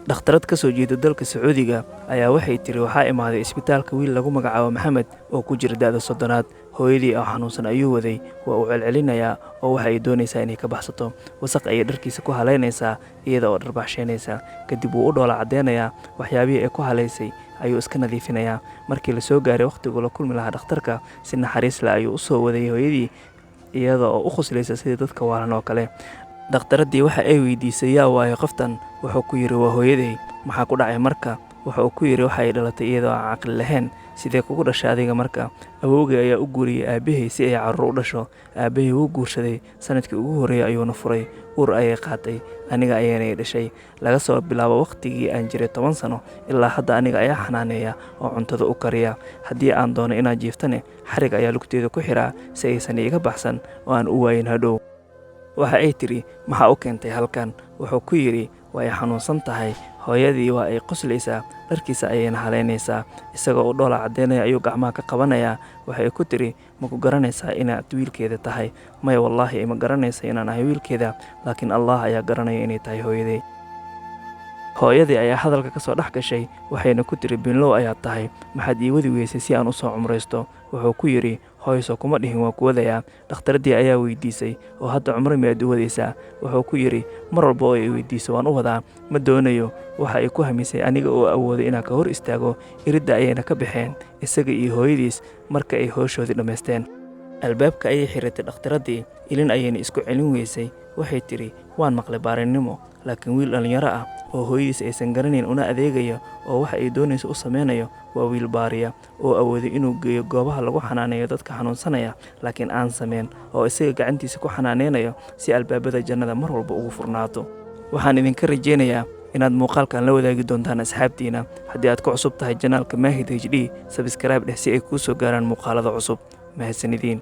Dhakhtarad ka soo jeeda dalka Sacuudiga ayaa waxay tiri, waxaa imaaday isbitaalka wiil lagu magacaabo Maxamed oo ku jira da'da 30aad. Hooyadii oo xanuunsan ayuu waday. Waa uu celcelinayaa oo waxa ay doonaysaa inay ka baxsato. Wasaq ayay dharkiisa ku halaynaysaa iyada oo dharbaxsheynaysa. Kadib wuu u dhoola caddeynayaa, waxyaabihii ay ku halaysay ayuu iska nadiifinayaa. Markii la soo gaaray wakhtiguu la kulmi lahaa dhakhtarka, si naxariis leh ayuu u soo waday hooyadii iyada oo u khuslaysa sidii dadka waalan oo kale. Dhakhtaradii waxa ay weydiisay, "Yaa waayo qoftan?" Wuxuu ku yidhi, "Waa hooyaday." "Maxaa ku dhacay marka?" Waxa uu ku yidhi, "Waxa ay dhalatay iyadoo aan caqli lahayn." "Sidee kugu dhashay adiga marka?" "Awowgay ayaa u guuriyey aabbahay si ay carruur u dhasho. Aabbahay wuu guursaday, sanadkii ugu horreeyay ayuuna furay. Uur ayay qaatay, aniga ayaanay dhashay. Laga soo bilaabo wakhtigii aan jiray 10 sano ilaa hadda aniga ayaa xanaaneeya oo cuntada u kariya. Haddii aan doono inaan jiiftane, xarig ayaa lugteeda ku xiraa si aysan iiga baxsan oo aan u waayin hadhow." Waxa ay tidhi, "Maxaa u keentay halkan?" Wuxuu ku yidhi, "Waa ay xanuunsan tahay." Hooyadii waa ay qoslaysaa, dharkiisa ayayna halaynaysaa. Isagoo u dhoola caddeynaya ayuu gacmaha ka qabanayaa. Waxay ku tidhi, "Ma ku garanaysaa inaad wiilkeeda tahay?" "Maya, wallaahi ima garanaysa inaan ahay wiilkeeda, laakiin Allah ayaa garanaya inay tahay hooyaday." Hooyadii ayaa hadalka ka soo dhex gashay, waxayna ku tiri, "Binlow ayaad tahay, maxaad ii wadi weysay si aan u soo cumraysto?" Wuxuu ku yidhi, "Hooyso, kuma dhihin waa ku wadayaa?" Dhakhtaradii ayaa weydiisay, "Oo hadda cumro miyaad u wadaysaa?" Wuxuu ku yidhi, "Mar walba oo ay weydiiso waan u wadaa, ma doonayo." Waxa ay ku hamisay aniga oo awooday inaan ka hor istaago. Iridda ayayna ka baxeen isaga iyo hooyadiis marka ay howshoodii dhammaysteen. Albaabka ayay xiratay dhakhtaradii, ilin ayayna isku celin weysay. Waxay tidhi, "Waan maqlay baarinimo, laakiin wiil dhallinyaro ah oo hooyadiis aysan garanayn una adeegaya oo waxa ay doonayso u sameynayo waa wiil baariya oo awooday inuu geeyo goobaha lagu xanaaneeyo dadka xanuunsanaya, laakiin aan sameyn oo isaga gacantiisa ku xanaaneynayo si albaabada jannada mar walba ugu furnaato." Waxaan idinka rajaynayaa inaad muuqaalkan la wadaagi doontaan asxaabtiina. Haddii aad ku cusub tahay channelka Maahid HD, subscribe dheh si ay kuu soo gaaraan muuqaalada cusub. Mahadsanidin.